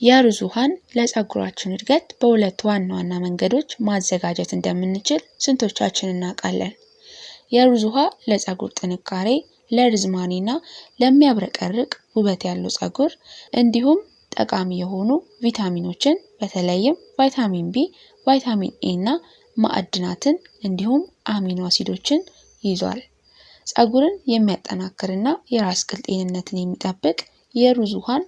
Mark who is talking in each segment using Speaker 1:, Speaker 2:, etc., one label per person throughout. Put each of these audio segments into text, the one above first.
Speaker 1: የሩዝ ውሃን ለፀጉራችን እድገት በሁለት ዋና ዋና መንገዶች ማዘጋጀት እንደምንችል ስንቶቻችን እናውቃለን? የሩዝ ውሃ ለፀጉር ጥንካሬ፣ ለርዝማኔና ለሚያብረቀርቅ ውበት ያለው ፀጉር እንዲሁም ጠቃሚ የሆኑ ቪታሚኖችን በተለይም ቫይታሚን ቢ፣ ቫይታሚን ኤ እና ማዕድናትን እንዲሁም አሚኖ አሲዶችን ይዟል። ፀጉርን የሚያጠናክርና የራስ ቅል ጤንነትን የሚጠብቅ የሩዝ ውሃን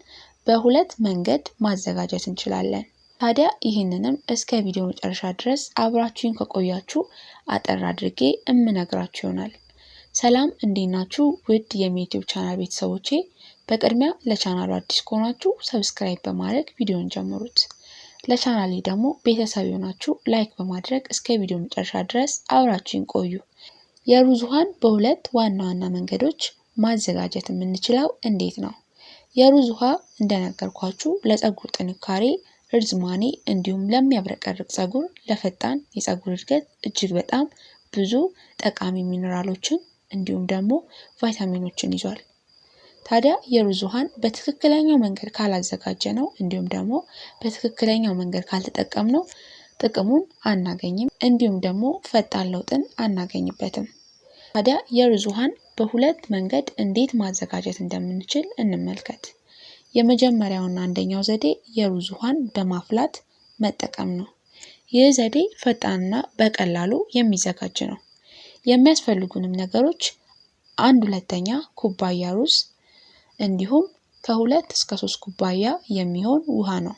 Speaker 1: በሁለት መንገድ ማዘጋጀት እንችላለን። ታዲያ ይህንንም እስከ ቪዲዮ መጨረሻ ድረስ አብራችሁኝ ከቆያችሁ አጠር አድርጌ እምነግራችሁ ይሆናል። ሰላም፣ እንዴት ናችሁ? ውድ የዩቲዩብ ቻናል ቤተሰቦቼ፣ በቅድሚያ ለቻናሉ አዲስ ከሆናችሁ subscribe በማድረግ ቪዲዮን ጀምሩት። ለቻናሌ ደግሞ ቤተሰብ የሆናችሁ like በማድረግ እስከ ቪዲዮ መጨረሻ ድረስ አብራችሁኝ ቆዩ። የሩዝ ውሃን በሁለት ዋና ዋና መንገዶች ማዘጋጀት የምንችለው እንዴት ነው? የሩዝ ውሃ እንደነገርኳችሁ ለፀጉር ጥንካሬ፣ ርዝማኔ እንዲሁም ለሚያብረቀርቅ ፀጉር፣ ለፈጣን የፀጉር እድገት እጅግ በጣም ብዙ ጠቃሚ ሚነራሎችን እንዲሁም ደግሞ ቫይታሚኖችን ይዟል። ታዲያ የሩዝ ውሃን በትክክለኛው መንገድ ካላዘጋጀነው እንዲሁም ደግሞ በትክክለኛው መንገድ ካልተጠቀምነው ጥቅሙን አናገኝም፣ እንዲሁም ደግሞ ፈጣን ለውጥን አናገኝበትም። ታዲያ የሩዝ ውሃን በሁለት መንገድ እንዴት ማዘጋጀት እንደምንችል እንመልከት። የመጀመሪያውና አንደኛው ዘዴ የሩዝ ውሃን በማፍላት መጠቀም ነው። ይህ ዘዴ ፈጣንና በቀላሉ የሚዘጋጅ ነው። የሚያስፈልጉንም ነገሮች 1/2 ኩባያ ሩዝ እንዲሁም ከ2 እስከ 3 ኩባያ የሚሆን ውሃ ነው።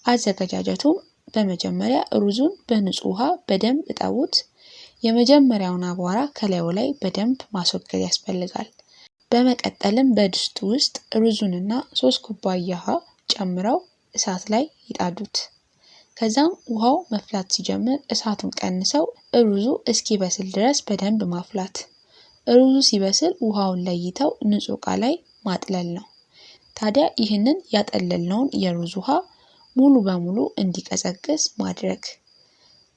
Speaker 1: አዘገጃጀቱም በመጀመሪያ ሩዙን በንጹህ ውሃ በደንብ እጠቡት። የመጀመሪያውን አቧራ ከላዩ ላይ በደንብ ማስወገድ ያስፈልጋል። በመቀጠልም በድስቱ ውስጥ ሩዙንና 3 ኩባያ ውሃ ጨምረው እሳት ላይ ይጣዱት። ከዛም ውሃው መፍላት ሲጀምር እሳቱን ቀንሰው ሩዙ እስኪበስል ድረስ በደንብ ማፍላት። ሩዙ ሲበስል ውሃውን ለይተው ንጹህ እቃ ላይ ማጥለል ነው። ታዲያ ይህንን ያጠለልነውን የሩዝ ውሃ ሙሉ በሙሉ እንዲቀዘቅዝ ማድረግ።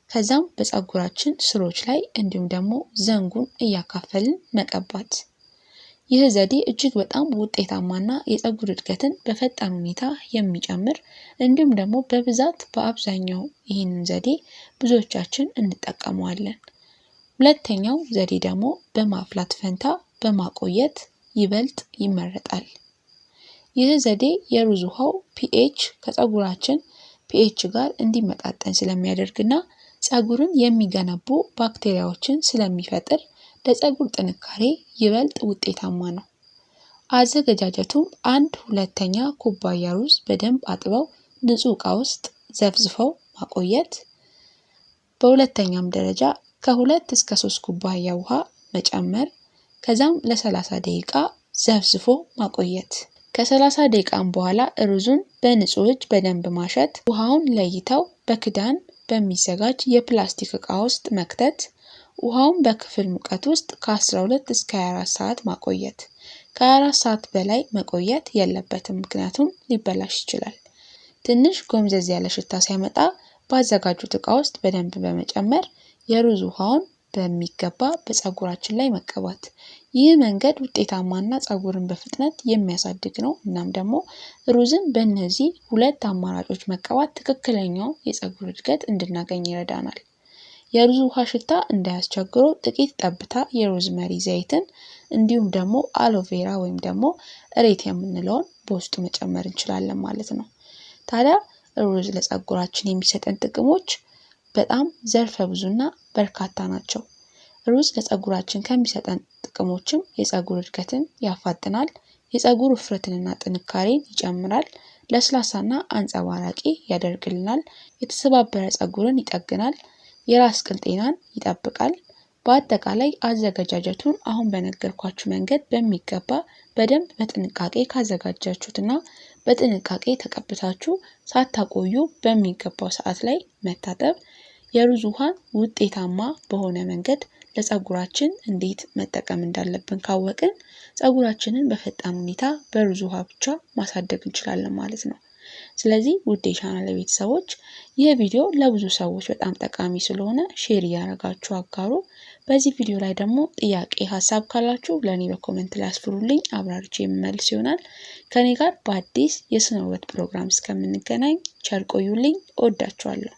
Speaker 1: ከዛም በፀጉራችን ስሮች ላይ እንዲሁም ደግሞ ዘንጉን እያካፈልን መቀባት። ይህ ዘዴ እጅግ በጣም ውጤታማና የፀጉር እድገትን በፈጣን ሁኔታ የሚጨምር እንዲሁም ደግሞ በብዛት በአብዛኛው ይህንን ዘዴ ብዙዎቻችን እንጠቀመዋለን። ሁለተኛው ዘዴ ደግሞ በማፍላት ፈንታ በማቆየት ይበልጥ ይመረጣል። ይህ ዘዴ የሩዝ ውሃው pH ከፀጉራችን pH ጋር እንዲመጣጠን ስለሚያደርግና ፀጉርን የሚገነቡ ባክቴሪያዎችን ስለሚፈጥር ለፀጉር ጥንካሬ ይበልጥ ውጤታማ ነው። አዘገጃጀቱም 1/2 ኩባያ ሩዝ በደንብ አጥበው ንጹህ እቃ ውስጥ ዘፍዝፈው ማቆየት። በሁለተኛም ደረጃ ከ2 እስከ 3 ኩባያ ውሃ መጨመር። ከዛም ለ30 ደቂቃ ዘፍዝፎ ማቆየት። ከ30 ደቂቃም በኋላ ሩዙን በንጹህ እጅ በደንብ ማሸት። ውሃውን ለይተው በክዳን በሚዘጋጅ የፕላስቲክ እቃ ውስጥ መክተት። ውሃውን በክፍል ሙቀት ውስጥ ከ12 እስከ 24 ሰዓት ማቆየት። ከ24 ሰዓት በላይ መቆየት የለበትም፣ ምክንያቱም ሊበላሽ ይችላል። ትንሽ ጎምዘዝ ያለ ሽታ ሲያመጣ ባዘጋጁት እቃ ውስጥ በደንብ በመጨመር የሩዝ ውሃውን በሚገባ በፀጉራችን ላይ መቀባት። ይህ መንገድ ውጤታማና ፀጉርን በፍጥነት የሚያሳድግ ነው። እናም ደግሞ ሩዝን በእነዚህ ሁለት አማራጮች መቀባት ትክክለኛው የፀጉር እድገት እንድናገኝ ይረዳናል። የሩዝ ውሃ ሽታ እንዳያስቸግረው ጥቂት ጠብታ የሮዝመሪ ዘይትን እንዲሁም ደግሞ አሎቬራ ወይም ደግሞ እሬት የምንለውን በውስጡ መጨመር እንችላለን ማለት ነው። ታዲያ ሩዝ ለፀጉራችን የሚሰጠን ጥቅሞች በጣም ዘርፈ ብዙና በርካታ ናቸው። ሩዝ ለፀጉራችን ከሚሰጠን ጥቅሞችም የፀጉር እድገትን ያፋጥናል፣ የፀጉር ውፍረትንና ጥንካሬን ይጨምራል፣ ለስላሳና አንጸባራቂ ያደርግልናል፣ የተሰባበረ ፀጉርን ይጠግናል፣ የራስ ቅል ጤናን ይጠብቃል። በአጠቃላይ አዘገጃጀቱን አሁን በነገርኳችሁ መንገድ በሚገባ በደንብ በጥንቃቄ ካዘጋጃችሁትና በጥንቃቄ ተቀብታችሁ ሳታቆዩ በሚገባው ሰዓት ላይ መታጠብ የሩዝ ውሃን ውጤታማ በሆነ መንገድ ለፀጉራችን እንዴት መጠቀም እንዳለብን ካወቅን ፀጉራችንን በፈጣን ሁኔታ በሩዝ ውሃ ብቻ ማሳደግ እንችላለን ማለት ነው። ስለዚህ ውድ የቻናል ቤተሰቦች ይህ ቪዲዮ ለብዙ ሰዎች በጣም ጠቃሚ ስለሆነ share እያደረጋችሁ አጋሩ። በዚህ ቪዲዮ ላይ ደግሞ ጥያቄ፣ ሀሳብ ካላችሁ ለእኔ በ comment ላይ አስፍሩልኝ፣ አብራርቼ የምመልስ ይሆናል። ከኔ ጋር በአዲስ የስነ ውበት ፕሮግራም እስከምንገናኝ ቸር ቆዩልኝ። እወዳችኋለሁ።